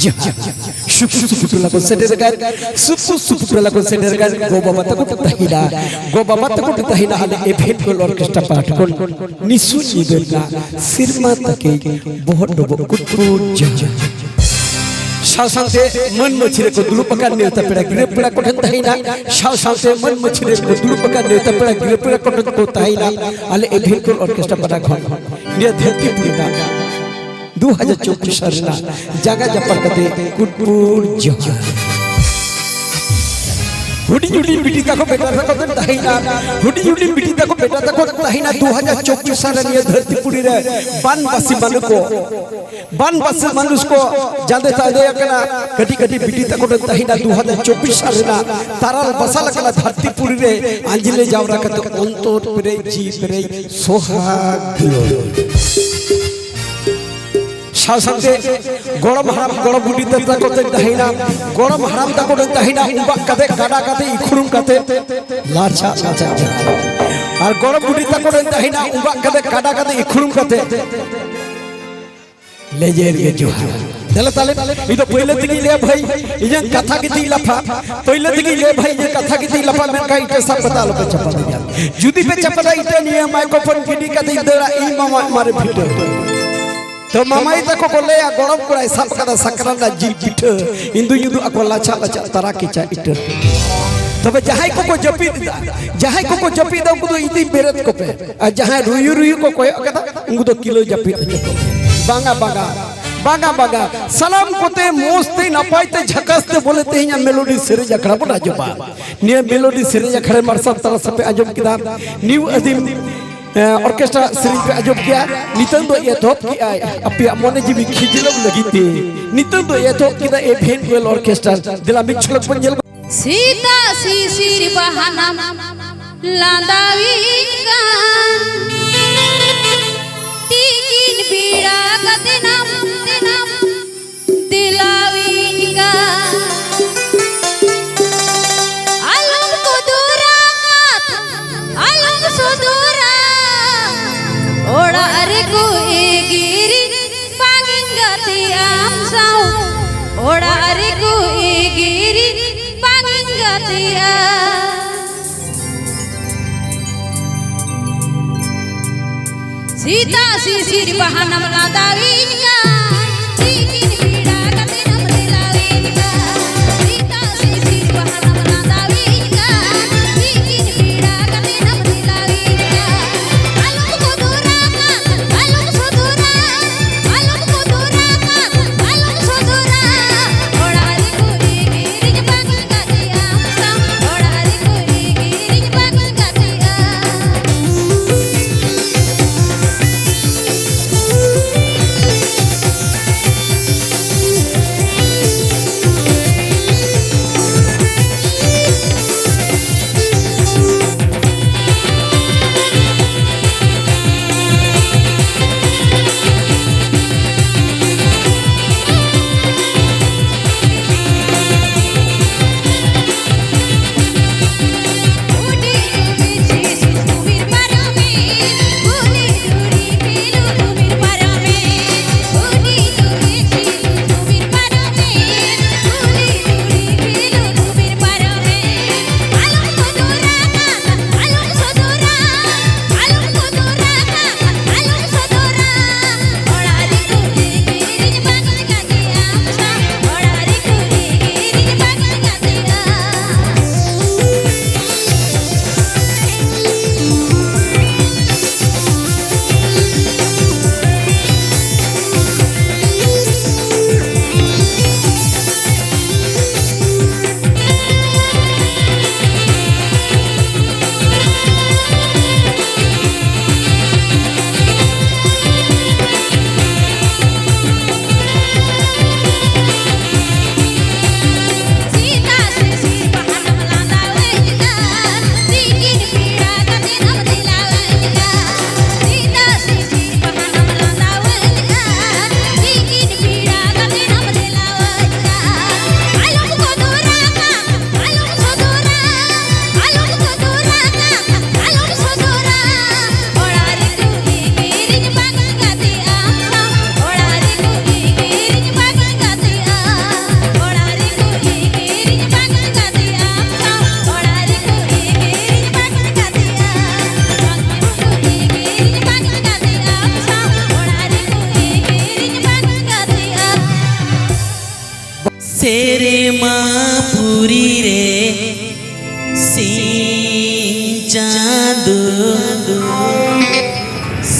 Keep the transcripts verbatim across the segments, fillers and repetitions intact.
ᱡᱚᱦᱟᱨ᱾ ᱥᱩᱯᱩ ᱥᱩᱯᱩ ᱴᱚᱞᱟ ᱠᱚ ᱥᱮᱴᱮᱨ ᱟᱠᱟᱱ, ᱥᱩᱯᱩ ᱥᱩᱯᱩ ᱴᱚᱞᱟ ᱠᱚ ᱥᱮᱴᱮᱨ ᱟᱠᱟᱱ, ᱜᱚ ᱵᱟᱵᱟ ᱛᱟᱠᱚ ᱠᱚ ᱛᱟᱦᱮᱱᱟ, ᱜᱚ ᱵᱟᱵᱟ ᱛᱟᱠᱚ ᱠᱚ ᱛᱟᱦᱮᱱᱟ, ᱟᱞᱮ ᱮᱵᱷᱮᱱ ᱠᱚ ᱚᱨᱠᱮᱥᱴᱨᱟ ᱯᱟᱦᱴᱟ ᱠᱷᱚᱱ ᱱᱤᱥᱩ ᱧᱤᱫᱟᱹ ᱨᱮᱱᱟᱜ ᱥᱮᱨᱢᱟ ᱛᱟᱠᱮ ᱵᱚᱦᱚᱜ ᱰᱚᱵᱚᱜ ᱠᱩᱴᱯᱩᱴ ᱡᱚᱦᱟᱨ᱾ ᱥᱟᱶ ᱥᱟᱶᱛᱮ ᱢᱟᱹᱱ ᱢᱟᱹᱪᱷᱤ ᱨᱮᱠᱚ ᱫᱩᱲᱩᱵ ᱟᱠᱟᱱ ᱱᱮᱣᱛᱟ ᱯᱮᱲᱟ ᱜᱤᱨᱟᱹ ᱯᱮᱲᱟ ᱠᱚᱴᱷᱮᱱ ᱛᱟᱦᱮᱱᱟ, ᱥᱟᱶ ᱥᱟᱶᱛᱮ ᱢᱟᱹᱱ ᱢᱟᱹᱪᱷᱤ ᱨᱮᱠᱚ ᱫᱩᱲᱩᱵ ᱟᱠᱟᱱ ᱱᱮᱣᱛᱟ ᱯᱮᱲᱟ ᱜᱤᱨᱟᱹ ᱯᱮᱲᱟ ᱠᱚᱴᱷᱮᱱ ᱠᱚ ᱛᱟᱦᱮᱱᱟ, ᱟᱞᱮ ᱮᱵᱷᱮᱱ ᱠᱚ ᱚᱨᱠᱮᱥᱴᱨᱟ ᱯᱟᱦᱴᱟ ᱠᱷᱚᱱ ᱱᱤᱭᱟᱹ ᱫᱷᱟᱹᱨᱛᱤ ᱯᱩᱨᱤ ᱨᱮᱱᱟᱜ ᱫᱩ ᱦᱟᱡᱟᱨ ᱪᱚᱵᱵᱤᱥ ᱥᱟᱞ ᱨᱮᱱᱟᱜ ᱡᱟᱸᱜᱟ ᱡᱟᱯᱟᱜ ᱠᱟᱛᱮ ᱠᱩᱴᱯᱩᱨ ᱡᱚᱦᱟᱨ᱾ ᱦᱩᱰᱤᱧ ᱦᱩᱰᱤᱧ ᱵᱤᱴᱤ ᱛᱟᱠᱚ ᱵᱮᱴᱟ ᱛᱟᱠᱚ ᱫᱚ ᱛᱟᱦᱮᱸᱭᱮᱱᱟ, ᱦᱩᱰᱤᱧ ᱦᱩᱰᱤᱧ ᱵᱤᱴᱤ ᱛᱟᱠᱚ ᱵᱮᱴᱟ ᱛᱟᱠᱚ ᱫᱚ ᱛᱟᱦᱮᱸᱭᱮᱱᱟ ᱫᱩ ᱦᱟᱡᱟᱨ ᱪᱚᱵᱵᱤᱥ ᱥᱟᱞ ᱨᱮ ᱱᱤᱭᱟᱹ ᱫᱷᱟᱹᱨᱛᱤ ᱯᱩᱨᱤ ᱨᱮ ᱵᱟᱱ ᱵᱟᱥᱤ ᱢᱟᱹᱱᱩ ᱠᱚ, ᱵᱟᱱ ᱵᱟᱥᱤ ᱢᱟᱹᱱᱩᱥ ᱠᱚ ᱡᱟᱸᱫᱮ ᱛᱟᱸᱫᱮ ᱟᱠᱟᱱᱟ᱾ ᱠᱟᱹᱴᱤᱡ ᱠᱟᱹᱴᱤᱡ ᱵᱤᱴᱤ ᱛᱟᱠᱚ ᱫᱚ ᱛᱟᱦᱮᱸᱭᱮᱱᱟ ᱫᱩ ᱦᱟᱡᱟᱨ ᱪᱚᱵᱵᱤᱥ ᱥᱟᱞ ᱨᱮᱱᱟᱜ ᱛᱟᱨᱟᱞ ᱵᱟᱥᱟᱞ ᱟᱠᱟᱱᱟ ᱫᱷᱟᱹᱨᱛᱤ ᱯᱩᱨᱤ ᱨᱮ ᱟᱸᱡᱽᱞᱮ ᱡᱟᱣᱨᱟ ᱠᱟᱛᱮ ᱚᱱᱛᱚᱨ ᱯᱮᱨᱮᱡ ᱡᱤᱣᱤ ᱯᱮᱨᱮᱡ ᱥᱚᱦᱟᱜ ᱫᱩᱞᱟᱹᱲ᱾ ᱥᱟᱶ ᱥᱟᱶᱛᱮ ᱜᱚᱲᱚᱢ ᱦᱟᱲᱟᱢ ᱜᱚᱲᱚᱢ ᱵᱩᱰᱷᱤ ᱛᱟᱠᱚ ᱫᱚᱧ ᱛᱟᱦᱮᱱᱟ, ᱜᱚᱲᱚᱢ ᱦᱟᱲᱟᱢ ᱛᱟᱠᱚ ᱫᱚᱧ ᱛᱟᱦᱮᱱᱟ, ᱩᱵᱟᱜ ᱠᱟᱛᱮ ᱠᱟᱰᱟ ᱠᱟᱛᱮ ᱤᱠᱷᱲᱩᱢ ᱠᱟᱛᱮ ᱞᱟᱪᱷᱟ ᱞᱟᱪᱷᱟ ᱡᱟᱦᱟᱸ᱾ ᱟᱨ ᱜᱚᱲᱚᱢ ᱵᱩᱰᱷᱤ ᱛᱟᱠᱚ ᱫᱚᱧ ᱛᱟᱦᱮᱱᱟ, ᱩᱵᱟᱜ ᱠᱟᱛᱮ ᱠᱟᱰᱟ ᱠᱟᱛᱮ ᱤᱠᱷᱲᱩᱢ ᱠᱟᱛᱮ ᱞᱮᱡᱮᱨ ᱜᱮ ᱡᱚᱦᱟᱨ᱾ ᱫᱮᱞᱟ ᱛᱟᱦᱞᱮ, ᱤᱧ ᱫᱚ ᱯᱟᱹᱭᱞᱟᱹ ᱛᱮᱜᱮᱧ ᱞᱟᱹᱭᱟ ᱵᱷᱟᱹᱭ, ᱤᱧᱟᱹᱜ ᱠᱟᱛᱷᱟ ᱜᱮᱛᱤᱧ ᱞᱟᱯᱷᱟ᱾ ᱯᱟᱹᱭᱞᱟᱹ ᱛᱮᱜᱮᱧ ᱞᱟᱹᱭᱟ ᱵᱷᱟᱹᱭ, ᱤᱧᱟᱹᱜ ᱠᱟᱛᱷᱟ ᱜᱮᱛᱤᱧ ᱞᱟᱯᱷᱟ, ᱢᱮᱱᱠᱷᱟᱱ ᱤᱴᱟᱹ ᱥᱟᱵ ᱠᱟᱛᱮ ᱟᱞᱚᱯᱮ ᱪᱟᱯᱟᱫᱤᱧᱟ᱾ ᱡᱩᱫᱤ ᱯᱮ ᱪᱟᱯᱟᱫᱟ ᱤᱴᱟᱹ, ᱱᱤᱭᱟᱹ ᱢᱟᱭᱠᱨᱳᱯᱷᱳᱱ ᱜᱤᱰᱤ ᱠᱟᱛᱮ ᱤᱧ ᱫᱟᱹᱲᱟ, ᱤᱧ ᱢᱟᱢᱟ ᱢᱟᱨᱮ ᱯᱷᱤᱴᱟᱹ᱾ ᱛᱚ ᱢᱟᱢᱟᱭ ᱛᱟᱠᱚ ᱠᱚ ᱞᱟᱹᱭᱟ, ᱜᱚᱲᱚᱢ ᱠᱚᱲᱟᱭ ᱥᱟᱵ ᱠᱟᱫᱟ ᱥᱟᱠᱨᱟᱛ ᱨᱮᱱᱟᱜ ᱡᱤᱞ ᱯᱤᱴᱷᱟᱹ, ᱤᱧ ᱫᱩᱧ ᱩᱫᱩᱜ ᱟᱠᱚᱣᱟ ᱞᱟᱪᱷᱟ ᱞᱟᱪᱷᱟ ᱛᱟᱨᱟ ᱠᱮᱪᱟ ᱤᱴᱟᱹ᱾ ᱛᱚᱵᱮ ᱡᱟᱦᱟᱸᱭ ᱠᱚᱠᱚ ᱡᱟᱹᱯᱤᱫ ᱮᱫᱟ, ᱡᱟᱦᱟᱸᱭ ᱠᱚᱠᱚ ᱡᱟᱹᱯᱤᱫ ᱮᱫᱟ, ᱩᱱᱠᱩ ᱫᱚ ᱤᱧ ᱫᱩᱧ ᱵᱮᱨᱮᱫ ᱠᱚᱯᱮ᱾ ᱟᱨ ᱡᱟᱦᱟᱸᱭ ᱨᱩᱭᱩ ᱨᱩᱭᱩ ᱠᱚ ᱠᱚᱭᱚᱜ ᱠᱟᱫᱟ, ᱩᱱᱠᱩ ᱫᱚ ᱠᱤᱞᱳ ᱡᱟᱹᱯᱤᱫ ᱦᱚᱪᱚ ᱠᱚ᱾ ᱵᱟᱝᱟ, ᱵᱟᱝᱟ, ᱵᱟᱝᱟ, ᱵᱟᱝᱟ᱾ ᱥᱟᱱᱟᱢ ᱠᱚᱛᱮ ᱢᱚᱡᱽ ᱛᱮ ᱱᱟᱯᱟᱭ ᱛᱮ ᱡᱷᱟᱠᱟᱥ ᱛᱮ ᱵᱚᱞᱮ ᱛᱮᱦᱮᱧᱟᱜ ᱢᱮᱞᱳᱰᱤ ᱥᱮᱨᱮᱧ ᱟᱠᱷᱲᱟ ᱵᱚᱱ ᱟᱸᱡᱚᱢᱟ᱾ ᱱᱤᱭᱟᱹ ᱢᱮᱞᱳᱰᱤ ᱥᱮᱨᱮᱧ ᱟᱠᱷᱲᱟ ᱢᱟᱨᱥᱟᱞ ᱛᱟᱨᱟᱥ ᱯᱮ ᱟᱸᱡᱚᱢ ᱠᱮᱫᱟ᱾ ᱱᱤᱭᱩ ᱟᱹᱫᱤᱢ, ᱮ, ᱚᱨᱠᱮᱥᱴᱨᱟ ᱥᱮᱨᱮᱧ ᱯᱮ ᱟᱸᱡᱚᱢ ᱠᱮᱫᱟ᱾ ᱱᱤᱛᱚᱝ ᱫᱚ ᱮᱛᱚᱦᱚᱵ ᱠᱮᱜᱼᱟᱭ ᱟᱯᱮᱭᱟᱜ ᱢᱚᱱᱮ ᱡᱤᱣᱤ ᱠᱷᱤᱡᱞᱟᱹᱣ ᱞᱟᱹᱜᱤᱫ ᱛᱮ᱾ ᱱᱤᱛᱚᱝ ᱫᱚ ᱮᱛᱚᱦᱚᱵ ᱠᱮᱫᱟ ᱮᱵᱷᱮᱱ ᱜᱳᱭᱮᱞ ᱚᱨᱠᱮᱥᱴᱨᱟ᱾ ᱫᱮᱞᱟ ᱢᱤᱫ ᱡᱷᱚᱞᱚᱠ ᱵᱚᱱ ᱧᱮᱞ᱾ ᱥᱮᱛᱟᱜ ᱥᱤᱥᱤᱨ ᱵᱟᱦᱟᱱᱟᱢ ᱞᱟᱸᱫᱟᱣᱤᱧ ᱠᱟᱱ, ᱛᱤᱠᱤᱱ ᱵᱮᱲᱟ ᱠᱟᱛᱮᱱᱟᱢ ᱛᱮᱱᱟᱢ ᱫᱮᱞᱟᱣᱤᱧ ᱠᱟᱱ᱾ ᱟᱞᱚᱢ ᱠᱚᱫᱩᱨᱟ ᱠᱟᱛᱷᱟ, ᱟᱞᱚᱢ ᱥᱚᱫᱚᱨᱟ, ᱚᱲᱟᱜ ᱨᱮᱠᱚ ᱮᱜᱮᱨᱤᱧ, ᱵᱟᱝᱤᱧ ᱜᱟᱛᱮᱜ ᱟᱢ ᱥᱟᱶ᱾ ᱚᱲᱟᱜ ᱨᱮᱠᱚ ᱮᱜᱮᱨᱤᱧ ᱵᱟᱝᱤᱧ ᱜᱟᱛᱮᱜᱼᱟ᱾ ᱥᱮᱛᱟᱜ ᱥᱤᱥᱤᱨ ᱵᱟᱦᱟᱱᱟᱢ ᱞᱟᱸᱫᱟᱣᱤᱧ ᱠᱟᱱ, ᱛᱤᱠᱤᱱ ᱵᱮᱲᱟ ᱠᱟᱛᱮᱱᱮᱢ ᱫᱮᱞᱟᱣᱤᱧ ᱠᱟᱱ᱾ ᱥᱮᱛᱟᱜ ᱥᱤᱥᱤᱨ ᱵᱟᱦᱟᱱᱟᱢ ᱞᱟᱸᱫᱟᱣᱤᱧ ᱠᱟᱱ, ᱛᱤᱠᱤᱱ ᱵᱮᱲᱟ ᱠᱟᱛᱮᱱᱮᱢ ᱫᱮᱞᱟᱣᱤᱧ ᱠᱟᱱ᱾ ᱟᱞᱚᱢ ᱥᱚᱫᱚᱨᱟ ᱠᱟᱱ, ᱟᱞᱚᱢ ᱥᱚᱫᱚᱨᱟ, ᱟᱞᱚᱢ ᱥᱚᱫᱚᱨᱟ ᱠᱟᱱ, ᱟᱞᱚᱢ ᱥᱚᱫᱚᱨᱟ᱾ ᱚᱲᱟᱜ ᱨᱮᱠᱚ ᱮᱜᱮᱨᱤᱧ ᱵᱟᱝᱤᱧ ᱜᱟᱛᱮᱜᱼᱟ ᱟᱢ ᱥᱟᱶ, ᱚᱲᱟᱜ ᱨᱮᱠᱚ ᱮᱜᱮᱨᱤᱧ ᱵᱟᱝᱤᱧ ᱜᱟᱛᱮᱜᱼᱟ᱾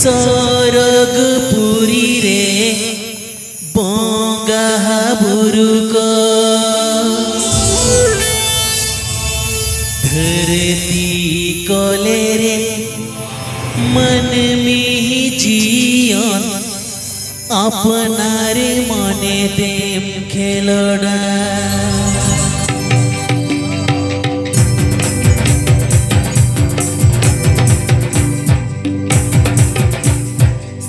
ᱥᱚᱨᱚᱜᱽ ᱯᱩᱨᱤ ᱨᱮ ᱵᱚᱸᱜᱟ ᱵᱩᱨᱩ ᱠᱚ, ᱫᱷᱟᱹᱨᱛᱤ ᱠᱚᱞᱮ ᱨᱮ ᱢᱟᱹᱱᱢᱤ ᱡᱤᱭᱚᱱ ᱟᱯᱱᱟᱨ ᱢᱚᱱᱮ ᱛᱮᱢ ᱠᱷᱮᱞᱳᱰᱟ᱾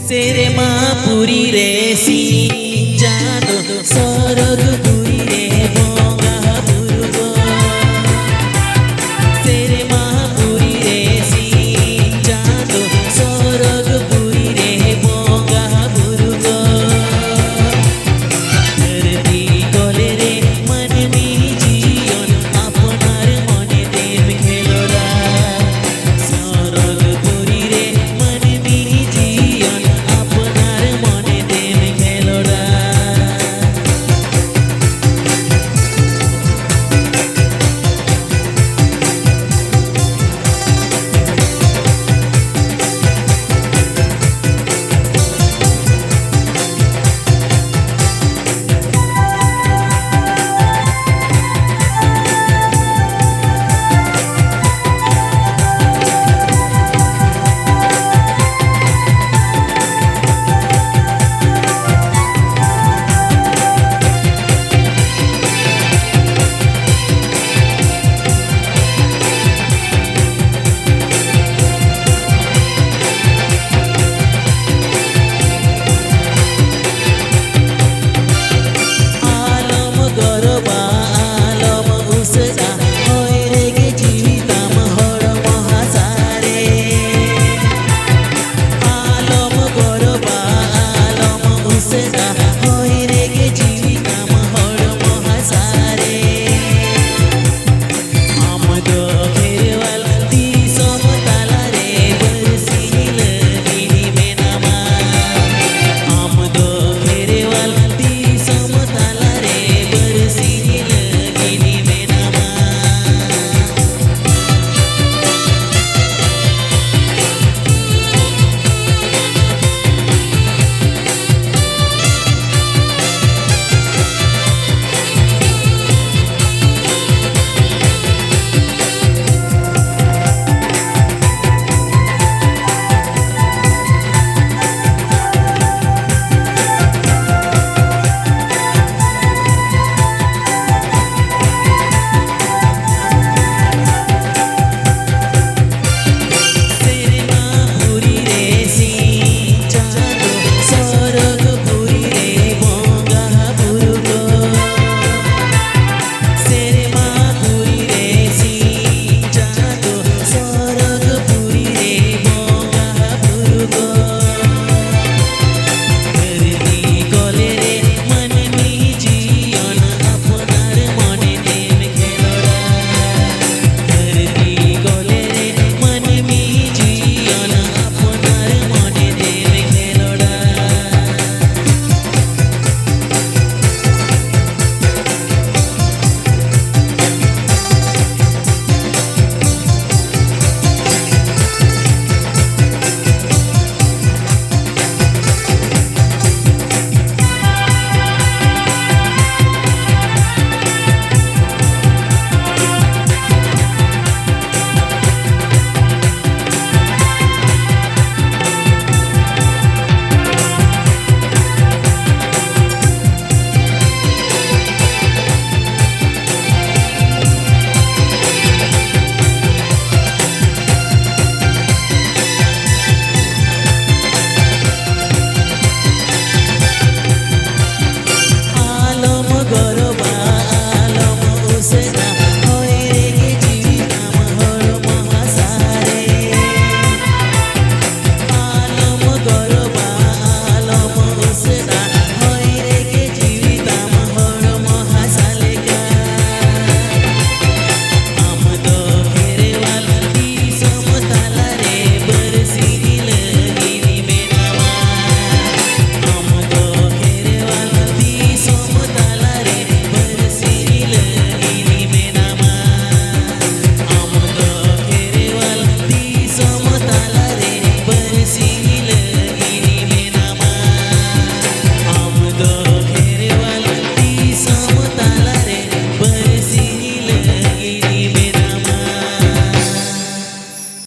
ᱥᱮᱨᱢᱟ ᱯᱩᱨᱤ ᱨᱮ